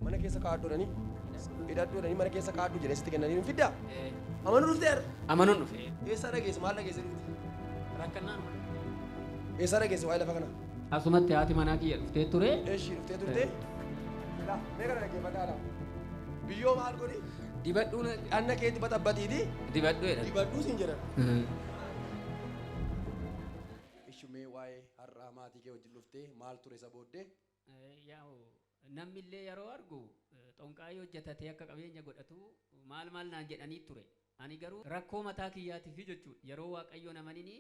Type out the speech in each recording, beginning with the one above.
Mana keessa kaa'adhu jedhanii hidhadhu jedhanii mana keessa kaa'adhu jedhee sitti kennanii hin fiddaa? Amanuu dhufteera. Amanuun dhufe. Eessaa dhageesse maal dhageesse dhufte? Rakkannaan. Eessaa dhageesse waa'ee lafa kanaa? Asumatti haati manaa kiyya dhuftee ture. Eeshii dhuftee turte? Laa mee kana dhaggeeffadhaa laa. Biyyoo maal godhi? Dibadhuu Dhanna keetti baxabbatiiti dibadhuu jedhan. Dibadhuu siin jedhan. Ishumee waa'ee har'aa maatii kee wajjin dhuftee maal ture isa booddee? Yaa'u namni illee yeroo argu xonqaayii hojjetatee akka qabeenya godhatu maal maal naan jedhanii ture. Ani garuu rakkoo mataa kiyyaatiif jechuudha. Yeroo Waaqayyoon amanini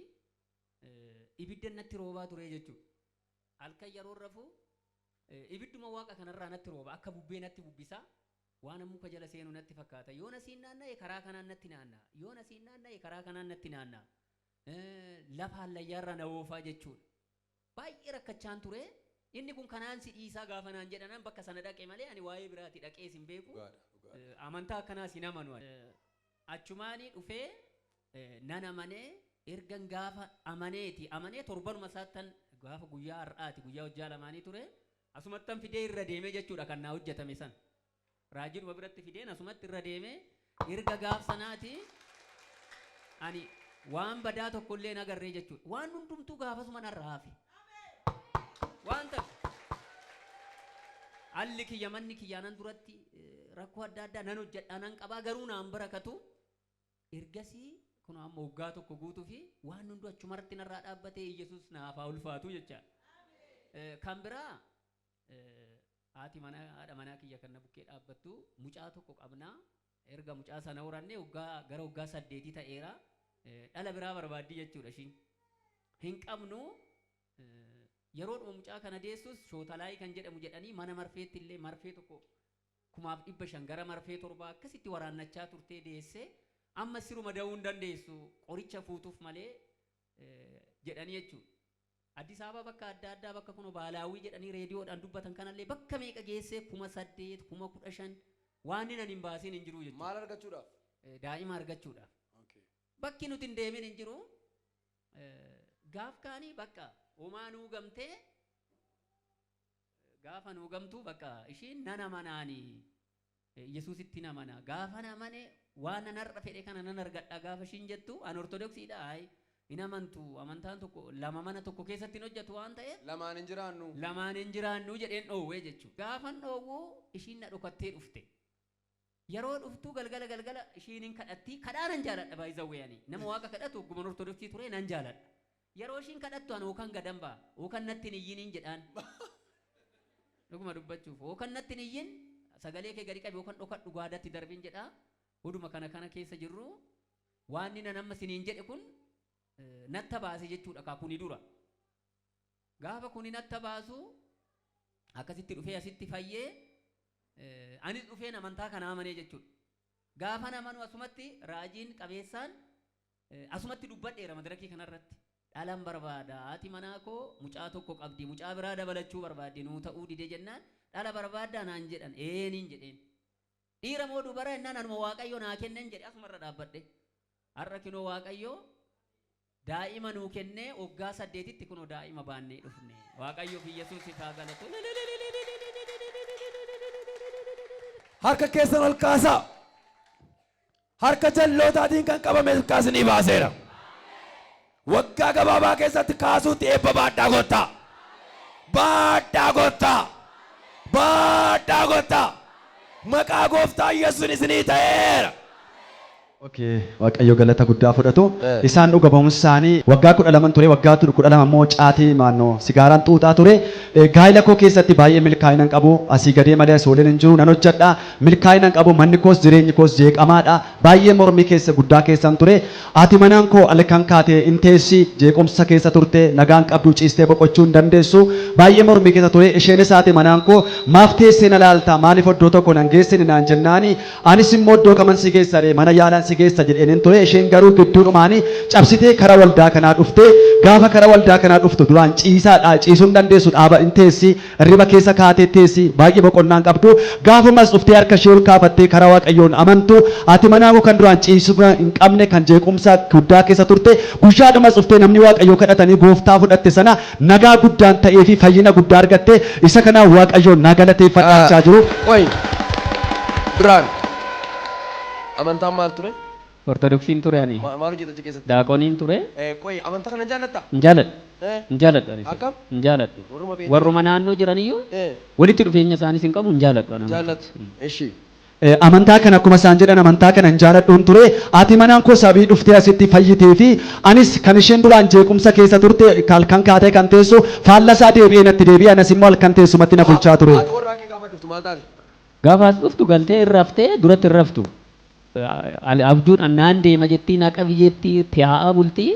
ibidda natti roobaa ture jechuudha. Halkan yeroo rafu ibidduma Waaqa kanarraa natti rooba akka bubbee natti bubbisa. Waan muka jala seenu natti fakkaata. Yoon asiin naanna'e karaa kanaan natti naanna'a. Yoon asiin naanna'e karaa kanaan natti naanna'a. Lafa hallayyaarra na oofaa jechuudha. Baay'ee rakkachaan ture. Inni kun kanaan si dhiisaa gaafa naan jedhanan bakka sana dhaqe malee ani waa'ee biraati dhaqees hin beeku. Amantaa akkanaas hin amanu. Achumaanii dhufee nan amanee ergan gaafa amaneeti amanee torbanuma isaattan gaafa guyyaa har'aati guyyaa hojjaa lamaanii ture asumattan fidee irra deemee jechuudha kan naa hojjetame san. Raajiidhuma biratti fideen asumatti irra deemee erga gaaf sanaati ani waan badaa tokkollee hin agarree jechuudha. Waan hundumtuu gaafasuma narra hafe. Waan ta'e alli kiyya manni kiyya nan duratti rakkoo adda addaa nan hojjedha nan qabaa garuu naan barakatu. Ergasii kun amma waggaa tokko guutuu fi waan hundu achumarratti narraa dhaabbatee Iyyasuus naaf haa ulfaatu jecha. Kan biraa haati manaa haadha manaa kiyya kan na bukkee dhaabbattu mucaa tokko qabnaa. Erga mucaa sana horannee waggaa gara waggaa 8 ta'eera. Dhala biraa barbaaddii jechuudha ishiin. Hin qabnu yeroodhuma mucaa kana deessus shootalaayii kan jedhamu jedhanii mana marfeetti illee marfee tokko 1500 gara marfee 7 akkasitti waraannachaa turtee deessee amma siruma da'uu hin dandeessu qoricha fuutuuf malee jedhanii jechuudha. Addis Ababa bakka adda addaa bakka kun baalaawii jedhanii reediyoodhaan dubbatan kanallee bakka meeqa geessee 8000 15,000 waan inni hin baasiin hin jiru jechuudha. Maal argachuudhaaf? Daa'ima argachuudhaaf. Bakki nuti hin deemin hin jiru. Gaaf kaanii bakka homaa nuu gamtee gaafa nuu gamtuu bakka ishiin nan amanaanii Yesuusitti nan amana gaafa na amane waan nan har'a fedhe kana nan argadha gaafa ishiin jettu an ortodoksiidha hayi hin amantu amantaan tokko lama mana tokko keessatti hin hojjetu waan ta'eef Lamaan hin jiraannu. Lamaan hin jiraannu jedheen dhoowwee jechuudha. Gaafan dhoowwuu ishiin na dhokattee dhufte. Yeroo dhuftuu galgala galgala ishiin hin kadhatti kadhaa nan jaaladha baay'izawwee ani nama waaqa kadhatu ogguman ortodoksii ture nan jaaladha. Yeroo ishiin kadhattu ani hookan gadan ba'a hookan natti hin iyyiniin jedhaan. Dhuguma dubbachuuf hookan natti hin iyyin sagalee kee gadi qabi hookan dhokadhu gaadatti darbin jedhaa. Huduma kana kana keessa jirru waan inni amma siniin jedhe kun natta baase jechuudha kaa kuni dura. Gaafa kuni natta baasu akkasitti dhufee asitti fayyee anis dhufeen amantaa kana amanee jechuudha. Gaafa amanu asumatti raajiin qabeessaan asumatti dubbadheera madarakii kanarratti. Dhalan barbaada haati manaa koo mucaa tokko qabdi mucaa biraa dabalachuu barbaaddi nuu ta'uu dide jennaan dhala barbaaddaa naan jedhan eeniin jedheen. Dhiira moo dubara jennaan anuma Waaqayyo naa kennen jedhe asumarra dhaabbadhe. Har'a kinoo Waaqayyo daa'ima nuu kennee waggaa 8tti kunoo daa'ima baannee dhufne. Waaqayyoof Iyyasuusiif haa galatu. Harka keessan ol kaasaa. Harka jallootaatiin kan qabame isinii baaseera. Waggaa gabaabaa keessatti kaasuutti eebba baadhaa kottaa. Baadhaa kottaa. Baadhaa kottaa. Maqaa gooftaa Yesuusin isinii ta'eera. Okay, Waaqayyo galata guddaa fudhatu. Isaan dhuga ba'umsa isaanii waggaa 12 ture, waggaa 12 immoo caatii maannoo sigaaraan xuuxaa ture. Gaa'ila koo keessatti baay'ee milkaa'ina hin qabu. Asii gadee malee asii oliin hin jiru. Nan hojjedha. Milkaa'ina hin qabu. Manni koos jireenyi koos jeeqamaadha. Baay'ee mormii keessa guddaa keessan ture. Haati manaan koo halkan kaatee hin teessi jeequmsa keessa turte nagaan qabdu ciistee boqochuu hin dandeessu. Baay'ee mormii keessa ture. Isheenis haati manaan koo maaf teessee na laalta maaliif iddoo tokko nan geessine naan jennaani. Anis immoo iddoo kaman si geessa ree mana yaalaan si si geessa jedheen ture. Isheen garuu gidduudhumaanii cabsitee karaa waldaa kanaa dhufte. Gaafa karaa waldaa kanaa dhuftu duraan ciisaadha, ciisuu hin dandeessu, dhaaba hin teessi, hirriba keessa kaatee teessi, baay'ee boqonnaa hin qabdu. Gaafumas dhuftee harka ishee ol kaafattee karaa Waaqayyoon amantu, haati manaa koo kan duraan ciisuu hin qabne, kan jeequmsa guddaa keessa turte, guyyaadhumas dhuftee namni Waaqayyoo kadhatanii gooftaa fudhatte sana nagaa guddaan ta'ee fi fayyina guddaa argatte. Isa kanaan Waaqayyoon naa galateeffadhaachaa jiru. Qoy. Duraan amantaan maal ture? Ortodoksiin ture ani. Maal hojjeta achi keessatti? Daaqoniin ture. Qoy, amantaa kana jaallatta? Hin jaaladhu. Hin jaaladhu ani. Akkam? Hin jaaladhu. Warruma beektu. Warruma naannoo jiraniyyuu walitti dhufeenya isaanis hin qabu, hin jaaladhu ani. Jaallatu. Eshi. Amantaa kana akkuma isaan jedhan amantaa kana hin jaaladhuun ture. Haati manaan koo sababii dhuftee asitti fayyitee fi anis kan isheen duraan jeequmsa keessa turte halkan kaatee kan teessu faalla isaa deebi'ee natti deebi'e, anas immoo halkan teessumatti na bulchaa ture. Haati warraa kee gaafa dhuftu maal taate? Gaafa as dhuftu galtee hin raftee, duratti hin raftu. Abjuun naan deema jettii, na qabi jettii, taa'aa bultii,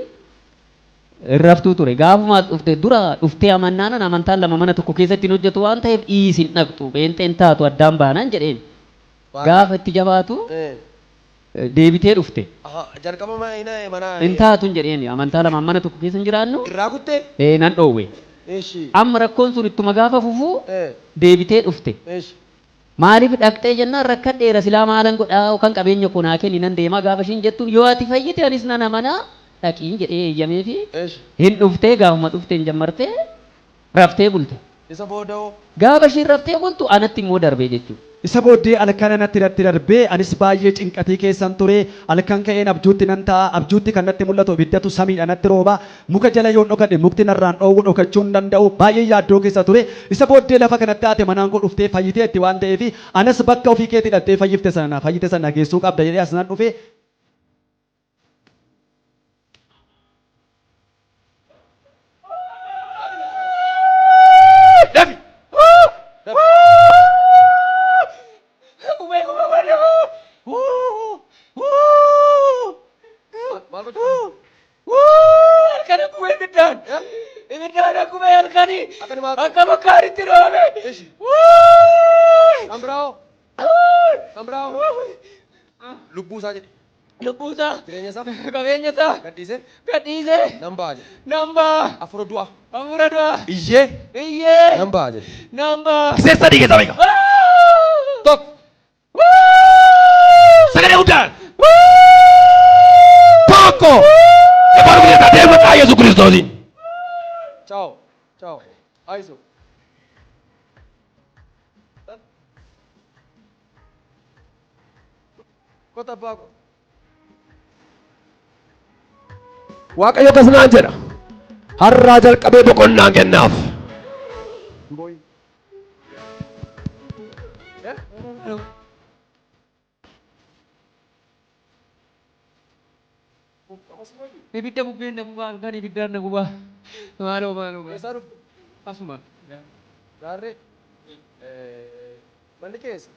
hin raftuu ture. Gaafuma as dhufte dura dhuftee amannaanan amantaan lama mana tokko keessatti hin hojjetu waan ta'eef dhiis, hin dhaqxu, pheenxeen taatu, addaan baanaan jedheen. Gaafa itti jabaatu deebitee dhufte. Jalqaba mana Hin taatu hin jedheen, amantaa lamaan mana tokko keessa hin jiraannu. Irraa kuttee? Ee, nan dhoowwe. Eshi. Amma rakkoon sun ittuma gaafa fufuu deebitee dhufte. Eshi. Maaliif dhaqxee jennaan, rakkadheera, silaa maalan godhaa, yookaan qabeenya koo naa kenni, nan deemaa gaafa ishiin jettuun, yoo ati fayyite anis nan amanaa, dhaqiin jedhee eeyyamee fi Eshi. hin dhuftee. Gaafuma dhuftee hin jammartee raftee bulte. Isa booda hoo? Gaafa ishiin raftee bultu anatti immoo darbee jechuudha. Isa booddee halkan natti natti darbee, anis baay'ee cinqatii keessan ture. Halkan ka'een abjuutti nan ta'a. Abjuutti kan natti mul'atu ibiddatu samiidha natti rooba. Muka jala yoon dhokadhe mukti narraan dhoowwu, dhokachuu hin danda'u. Baay'ee yaaddoo keessa ture. Isa booddee lafa kanatti haate manaan koo dhuftee fayyiteetti waan ta'eef, anas bakka ofii keetii dhattee fayyifte sana fayyite sana geessuu qabda jedhee as nan dhufe. Dafi. Dafi. Maal gochuu? Halkan gubee ibiddaan. Ibiddaan gubee halkanii. Akka maal? Akka bakkaaritti roobe. Eshi. Kan biraa hoo? Kan biraa hoo? Lubbuu isaa jedhe. Lubbuusaa. Jireenya isaa. Qabeenya isaa. Gadhiisee. Gadhiisee. Nan ba'a jedhe. Nan ba'a. Afura du'a. Hafuura du'a. Iyyee. Iyyee. Nan ba'a jedhe. Nan ba'a. Kisee sadii keessa beeka. Tokko. Sagalee guddaan. Tokko. Ebaru biyya taatee maqaa Yesuus Kiristoosiin. Ciao. Ciao. Aiso. Kota abbaa koo. Waaqayyo akkas naan jedha. Har'aa jalqabee boqonnaan kennaaf. Boy. Eh? Ibidda bubbeen na gubaa, halkan ibiddaan na gubaa. Maaloo, maaloo. Eessaa dhufte? Asuma. Gaarree. Manni keessa.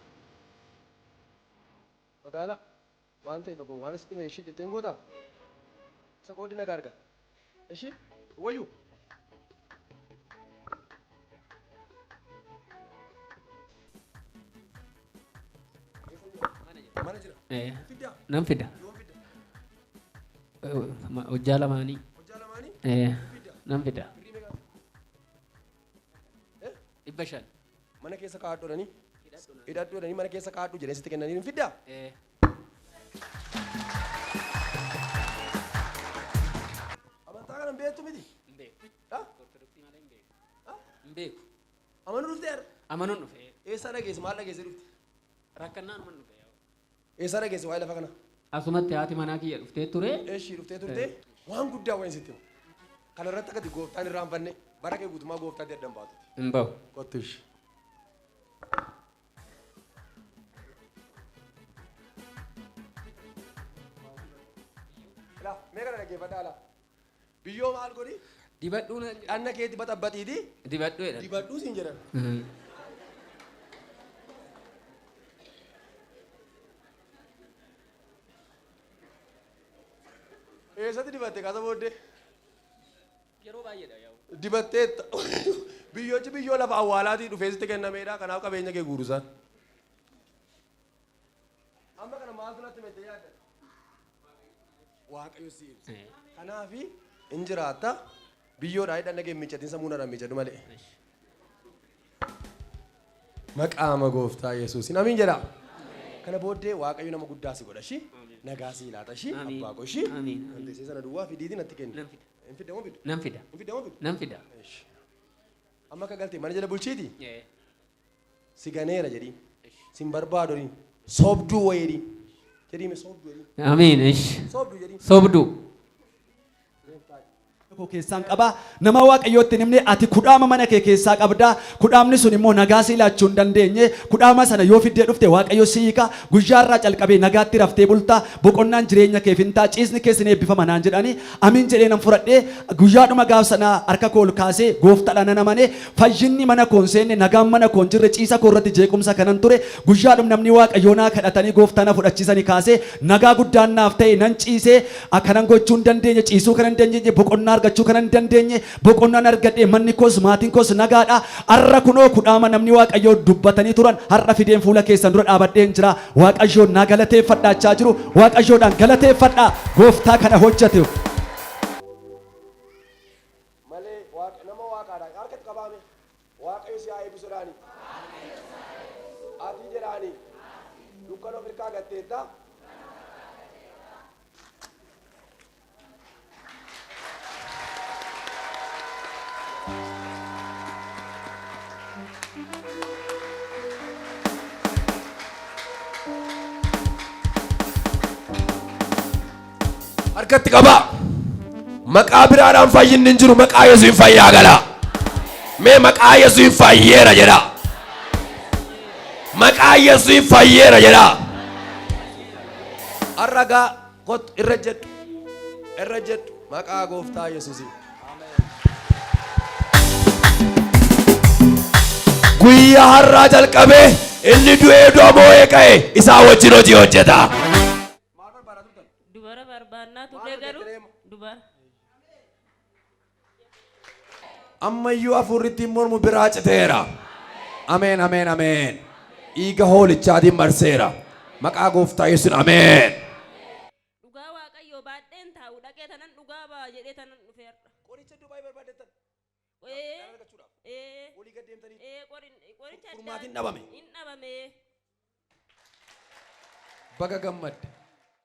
Magaalaa. Waan ta'e tokko waan sitti ishii jetteen gootaa? Isa qoodi nagaa arga. Ishii wayyuu. Mana jira. Fiddaa. Nan fida. Yoom fidda? Hojjaa lamaanii. Hojjaa lamaanii? Nan fida. Birrii meeqa? 500. Mana keessa kaa'adhu jedhanii. Hidhadhu jedhanii, mana keessa kaa'adhu jedhanii sitti kennanii hin fiddaa? Amantaa kana hin beektu miti? Hin beeku. Ha? Ortodoksii malee hin beeku. Hin beeku. Amanuu dhuftee har'a? Amanuun dhufe. Eessaa dhageesse? Maal dhageesse dhufte? Rakkannaan man dhufe. Eessaa dhageesse waa'ee lafa kana? Asumatti haati manaa kiyya dhuftee ture. Eeshii dhuftee turte, waan guddaa wayin sitti himu. Kana irratti akkati gooftaan irraanfanne bara kee guutummaa gooftaatti addan baatuti. Hin bahu. Kottu ishee. Laa, mee kana dhaggeeffadhaa laa. Biyyoo maal godhi? Dibadhuu naan jedhan. Dhanna keetti baxabbaxiiti. Dibadhuu jedhan. Dibadhuu siin jedhan. Eessatti dibatte kaasa booddee? Yeroo baay'eedha yaa'u. Dibatteetta. Biyyochi biyyoo lafa awwaalaatii dhufee sitti kennameedha. Kanaaf qabeenya kee guurusaan. Amma kana maaltu natti mette yaadda? Waaqayyo si ibsa. Kanaafi hin jiraatta biyyoodhaa hidhan dhagee miiccatiin sammuu narraa miiccadhu malee. Maqaama gooftaa Yesuusin amiin jedha. Kana booddee Waaqayyo nama guddaa si godha ishii nagaa si laata ishii Amiin. abbaa koo ishii. Amiin. Wanti ishee sana duwwaa fidiitii natti kenni. Nan fida. Hin fidda moo fiddu? Nan fida. Hin fidda moo fiddu? Nan fida. Ishi. Amma akka galtee mana jala bulchiiti Eh. si ganeera jedhii sin barbaadu jedhii sobduu wayii jedhii jedhii mee sobduu jedhii Amiin. Ish. sobduu jedhii. Sobduu. Koo keessaan qaba nama waaqayyootti hin himne ati kudhaama mana kee keessaa qabda kudhaamni sun immoo nagaa si laachuu hin dandeenye kudhaama sana yoo fiddee dhufte waaqayyo si hiika guyyaa irraa calqabee nagaatti raftee bulta boqonnaan jireenya keef hin ta'a ciisni kees hin eebbifama naan jedhanii amiin jedhee nan fudhadhee guyyaadhuma gaaf sanaa harka koo ol kaasee gooftaadha nan amane fayyinni mana koo hin seenne nagaan mana koo hin jirre ciisa koo irratti jeequmsa kanan ture guyyaadhum namni waaqayyoo naa kadhatanii gooftaa na fudhachiisanii kaasee nagaa guddaan naaf ta'e nan ciisee akkanan gochuu hin dandeenye ciisuu kan hin dandeenye boqonnaa argachuu kan hin dandeenye boqonnaan argadhe manni koos maatiin koos nagaadha har'a kunoo kudhaama namni waaqayyoo dubbatanii turan har'a fideen fuula keessan dura dhaabadheen jira waaqayyoon naa galateeffadhaachaa jiru waaqayyoodhaan galateeffadha gooftaa kana hojjete. Malee waaqa nama waaqaadhaan harkatti qabaame waaqayyo si haa eebbisu jedhaani. Ati jedhaani dukkana of hirkaa gatteetta. Harkatti qabaa. Maqaa biraadhaan fayyinni hin jiru maqaa Yesuusin fayyaa gala. Mee maqaa Yesuusin fayyeera jedha. Maqaa Yesuusin fayyeera jedha. Har'a gaa kottu irra jedhu irra jedhu maqaa gooftaa Yesuusiin. Guyyaa har'aa jalqabee inni du'ee du'a moo'ee ka'e isaa wajjin hojii hojjeta. Maal barbaadaa turtan? Dubara barbaannaa Maal turre garuu hojjettee dubara. Ammayyuu hafuurri ittiin mormu biraa citeera. Ameen ameen ameen. Dhiiga hoolichaatiin marseera. Maqaa gooftaa Yesuusin ameen. Dhugaa Waaqayyoo baadheen taa'u dhaqee tanan dhugaa ba'a jedhee tanan dhufe har'a. Qoricha Dubaay barbaadettan. Ee Argachuudhaaf. ee Olii gad deemtanii. ee qoricha adda Furmaatiin dhabame. Hin dhabame. Baga gammadde.